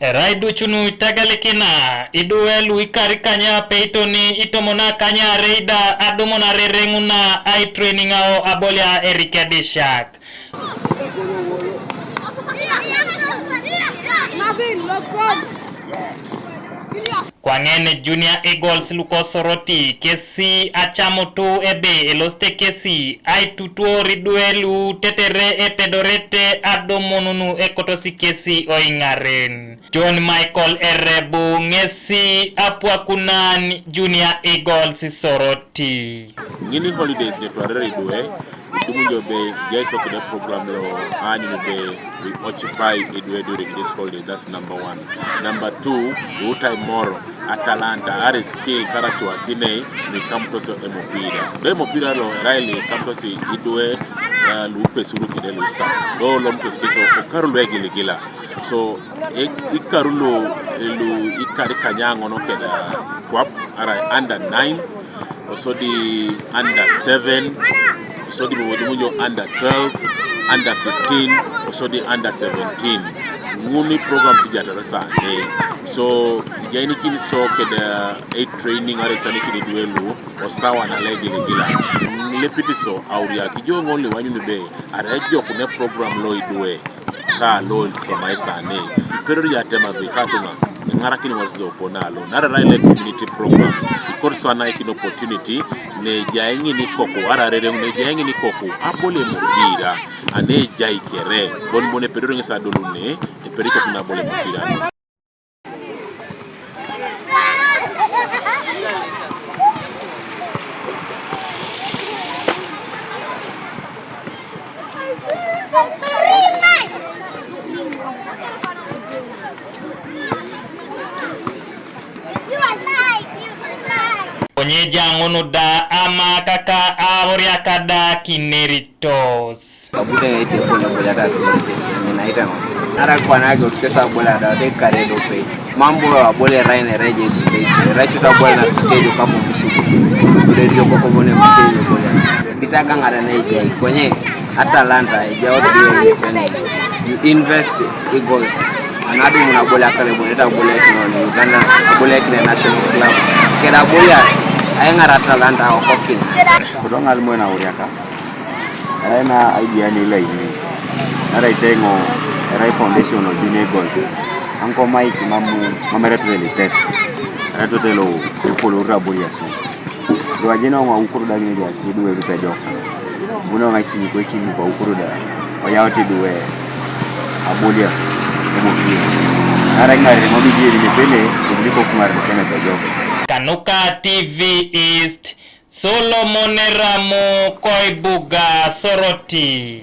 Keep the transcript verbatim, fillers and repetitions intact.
Erai ducunu itegelikina idue lu ikar ikanyapeiton itomon akanyarei da adumun arereŋun aitraining ao abolia erikedisiak. Kwaŋen Junior Eagles luko Soroti kesi acamutu ebe elosite kesi aitutuor idue lu tetere epedorete adumununu ekotosi kesi oiŋaren. John Michael Erebu ŋesi apwakunan Junior Eagles Soroti. Ŋini holidays ne twarere idue, idumu jo be jai so kede program lo anyuni be we occupy idue during this holiday. That's number one. Number two, we utai moro atalanta, are skills, ara cuasinei, ni kamtoso emopira. Do emopira lo erai li kamtosi idue, eh, lu pesuru kede lusa. Do lom kesi kesi okaru lu egiligila. So, e, ikaru lu, lu ikar ikanyaŋon keda kwap, ara under nine, osodi under seven, osodi mumujumujo under twelve, under fifteen, osodi under seventeen. Ŋuni programs ijatara sane. So, ijainikin so keda e training are sanikini duelu, osawa na legiligila. Lepitiso auriak ijo ŋol iwanyuni be, are ejok ne program lo idue. Ka lo ilisomai sane, ipedori yatema bi katuma, iŋarakini warisizo opona lo, nararai le community program, ikot so anaikin opportunity, nejai ŋini koku, ararere nejai ŋini koku, abole mupira, anejai kere, bon bon epedori ŋesi adolune, epedori koku nabole mupira. Konye jaŋunu da ama kaka auriaka da kineritos. Kabute ete kone boja da kone kesi, mina ita no. Ara kwana ke kesa bola da te kare do pe. Mambo abole rain reje su de su. Rai chuta bola na tejo kapo musuku. Kule dio koko bone tejo bola. Kita kangara na ije konye atalanta ije otu dio. You invest Eagles. Anadu muna bola kare bola ta bola kino Uganda bola kino national club. Keda bola ai ŋara atalanta okokin. Kudo ŋal mwe na uriaka. Erai na idea ni laini. Erai teŋo, erai foundation of Junior Eagles. Anko Mike mamu, mamere tuwe litet. Erai tuwe lo, efolo raburi asu. Duwe jeno ŋo ukuru da ŋini duwe si duwe rupe joka. Buno ŋa isini kwe kimu kwa ukuru da. Oyao ti duwe. Abolia. Emo kimu. Erai ŋa remo bidie ni pele, kumliko kumar ni kene pe joka. Kanuka T V East, Solomon Eramo, Koibuga, Soroti.